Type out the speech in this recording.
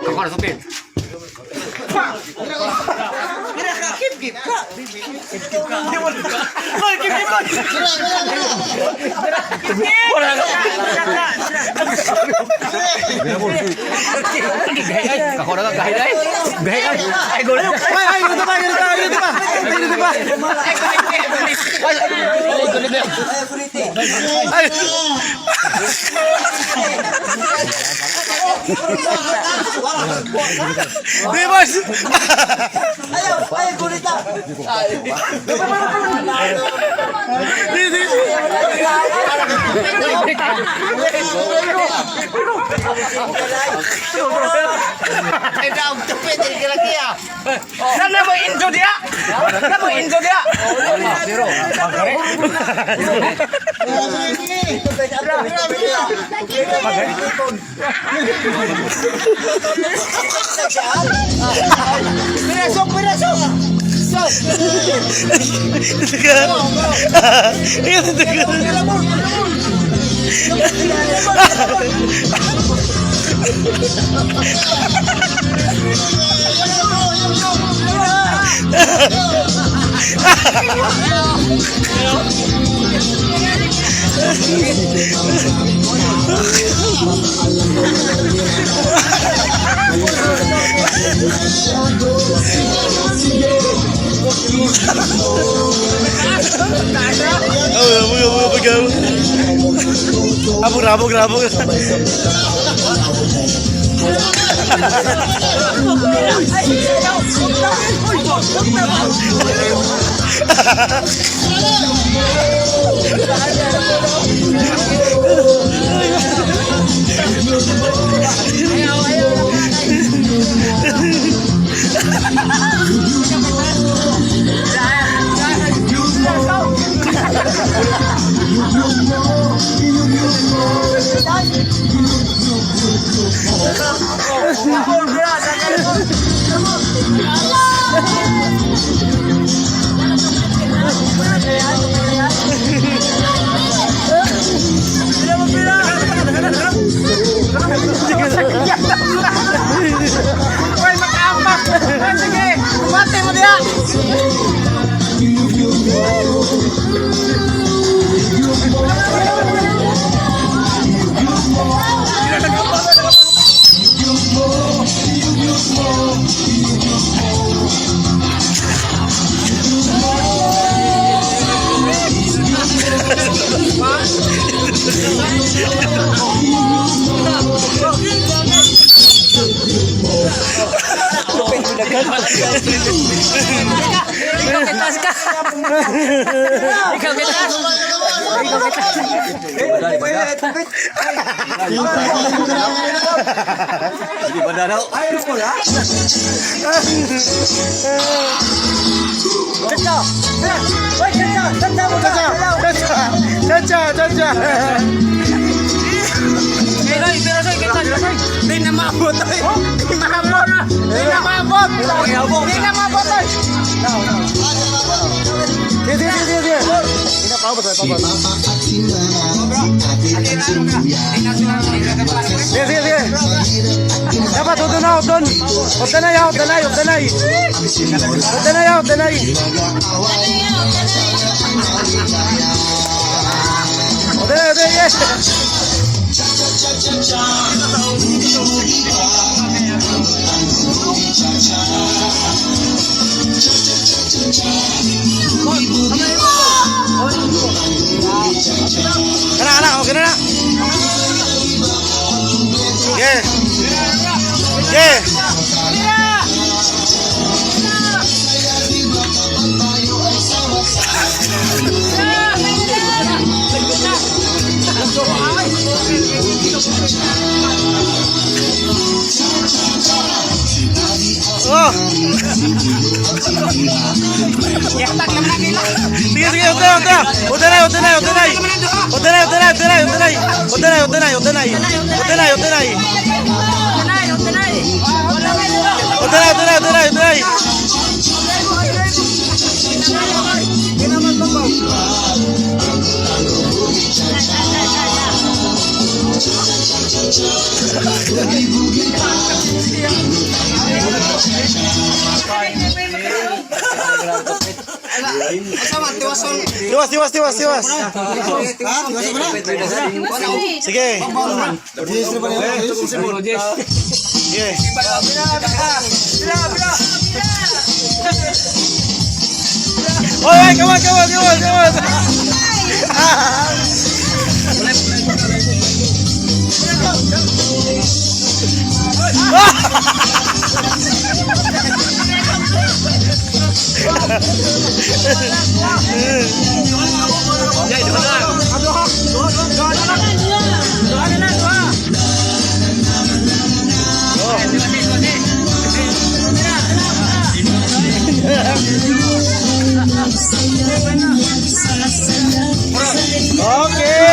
Ako na supin. Mira ka, keep keep ka. Hoy, keep keep ka. Ako na ka gahi ay. Gahi ay. Ay gol. Ay, ay, ganito pa, ganito pa, ganito pa. Ganito pa. Ay. Di, boss. Ayaw, ayaw, gulita. Di, di. Ay, daog tupit, dili ka laki ah. Sana mo injo dia. Sana mo injo dia. Zero. Pirasok, pirasok. Sok. Ikaw. Oh, abog, abog, abog. Abog, abog, abog. Hoy, mag-ampak. Ay, sige, bumati mo diha. Ikaw kitas ka. Ikaw kitas. Ikaw kitas. Chacha, chacha, chacha. Ay, pero soy kitas. Di na maabot, oy. Di na maabot. Di na maabot. Di na maabot, oy. Sige, sige, sige, sige. Ina, paabot, paabot. Sige, sige, sige. Dapat, huwag na, huwag doon. Huwag danay, huwag danay, huwag danay. Huwag danay, huwag danay. Huwag danay, huwag danay, yes. Kana, kana, okay na na. Yeah. Yeah. Oh. Sige, sige, utanay, utanay. Utanay, utanay, utanay. Utanay, utanay, utanay, utanay. Utanay, utanay, utanay. Utanay, utanay. Utanay, utanay, utanay, utanay. Tiwas, tiwas, tiwas, tiwas. Sige. Sige. Oy, oy, come on, come on, come on, come on. Okay.